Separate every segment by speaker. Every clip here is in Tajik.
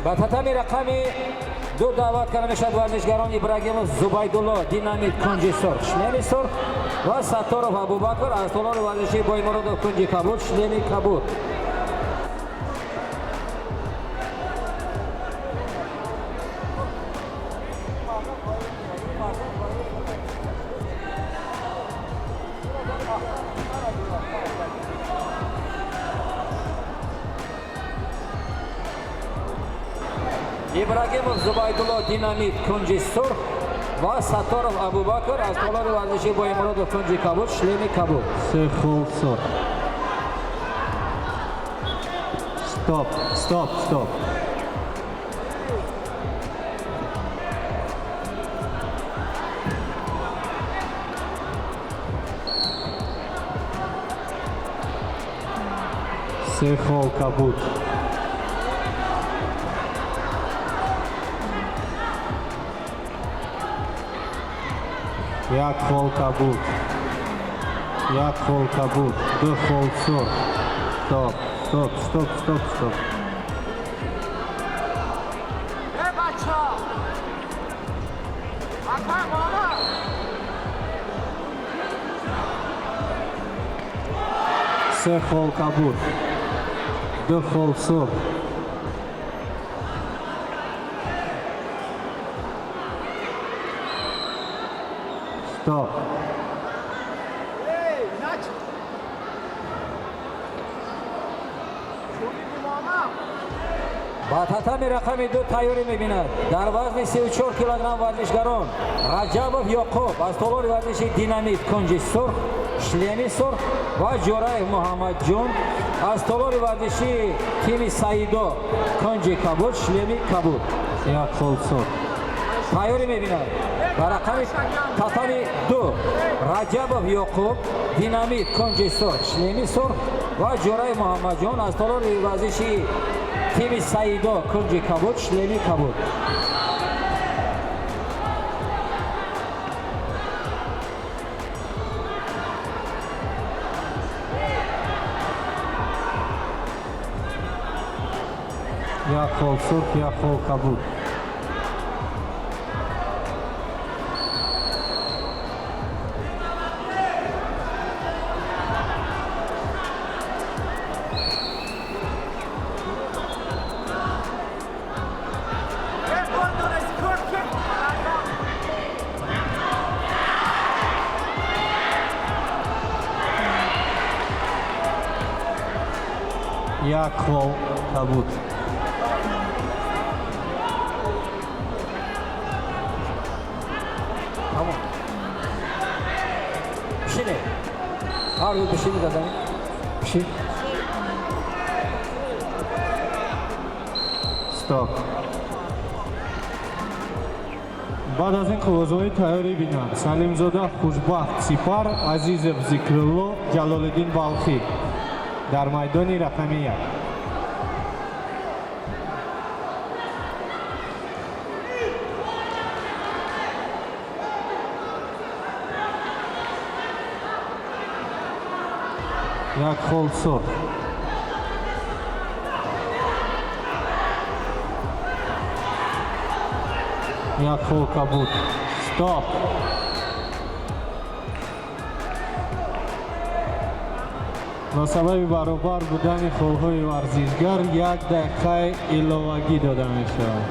Speaker 1: Ба татами рақами 2 даъват карда мешавад варзишгарон Ибрагимов Зубайдулло, Динамит, кунҷи сурх, шлеми сурх, ва Сатторов Абубакр аз толори варзишии Боймуродов, кунҷи кабуд, шлеми кабуд. Ибрагимов Зубайдулло, Динамит, кунҷи сурх, ва Сатторов Абубакр аз толори варзишии Боймуродов, кунҷи кабуд, шлеми кабуд.
Speaker 2: Се хол сурх. Стоп, стоп, стоп. Се хол кабуд. Як хол кабуд. Як хол кабуд. Ду хол сурх. Стоп, стоп, стоп, стоп, стоп.
Speaker 3: Э, бача! Ака, мама!
Speaker 2: Се хол кабуд. Ду хол сурх. Стоп.
Speaker 3: Эй, иначе! Шумиди мама!
Speaker 1: Ба татами рақами 2 тайёрӣ мебинад дар вазни 34 килограмм варзишгарон Раҷабов Ёқуб аз толори варзиши Динамит, кунҷи сурх, шлеми сурх, ва Ҷӯраев Муҳаммадҷон аз толори варзишии тими Саидо, кунҷи кабуд, шлеми кабуд.
Speaker 2: Як хол сурх.
Speaker 1: Тайёрӣ мебинад ба рақами татами 2 Раҷабов Ёқуб, Динамит, кунҷи сурх, шлеми сурх, ва Ҷӯраев Муҳаммадҷон аз толори варзиши тими Саидо, кунҷи кабуд, шлеми кабуд.
Speaker 2: Як хол сурх, як хол кабуд.
Speaker 3: Э, бордон, скорки!
Speaker 2: Як хол кабуд.
Speaker 1: Тамом, бишинед, ҳар ду бишинед, аз замин бишин.
Speaker 2: Стоп. Баъд аз ин қуввазоӣ тайёрӣ бинанд Салимзода Хушбахт Сипар, Азизов Зикрулло Ҷалолиддин Балхӣ дар майдони рақами 1. Як хол сурх. Як хол кабуд. Стоп. Ба сабаби баробар будани холҳои варзишгар як дақиқаи иловагӣ дода мешавад.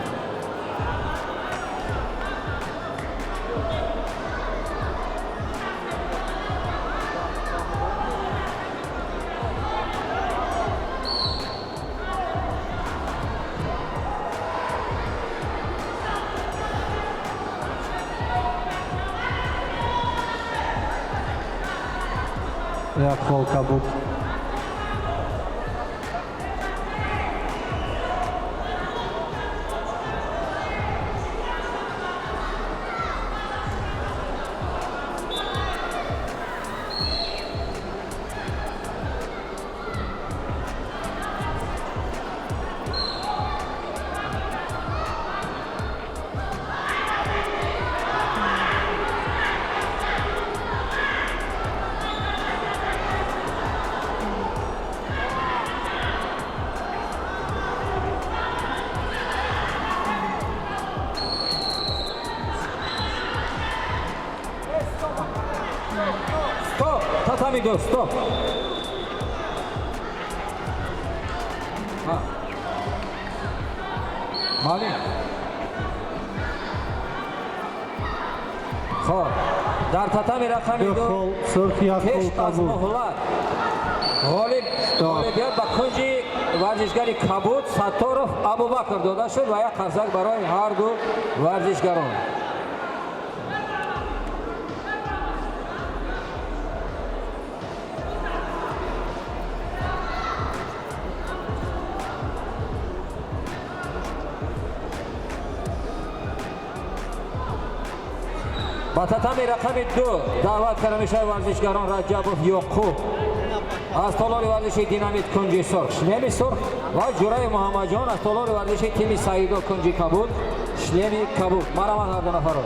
Speaker 2: Як хол кабуд.
Speaker 1: Рақами 2, стоп. Маълум. Хоб, дар татами рақами
Speaker 2: Ду
Speaker 1: 2
Speaker 2: хол сурх, як
Speaker 1: пеш
Speaker 2: хол
Speaker 1: аз
Speaker 2: кабуд.
Speaker 1: муҳлат ғолиб
Speaker 2: Стоп.
Speaker 1: ғолибият ба кунҷи варзишгари кабуд Сатторов Абубакр дода шуд ва як қарсак барои ҳар ду варзишгарон. Ба татами рақами 2 даъват карда мешавад варзишгарон Раҷабов Ёқуб аз толори варзиши «Динамит», кунҷи сурх, шлеми сурх, ва Ҷураев Муҳаммадҷон аз толори варзиши тими «Саидо», кунҷи кабуд, шлеми кабуд. Мараман ҳар ду нафарро.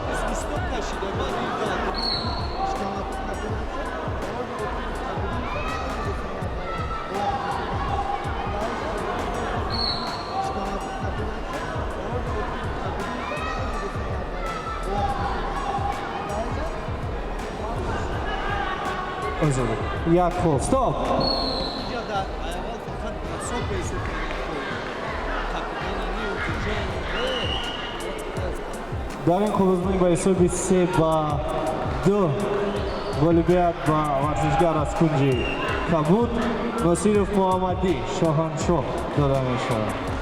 Speaker 2: Як хол, стоп.
Speaker 4: Инҷа дар аввал фақат бросок ба ҳисоб капитана
Speaker 2: Дар ин қуввазмон ба ҳисоби 3-2 ғолибият ба варзишгар аз кунҷи кабуд Носиров Муҳаммадӣ Шоҳаншоҳ дода мешавад.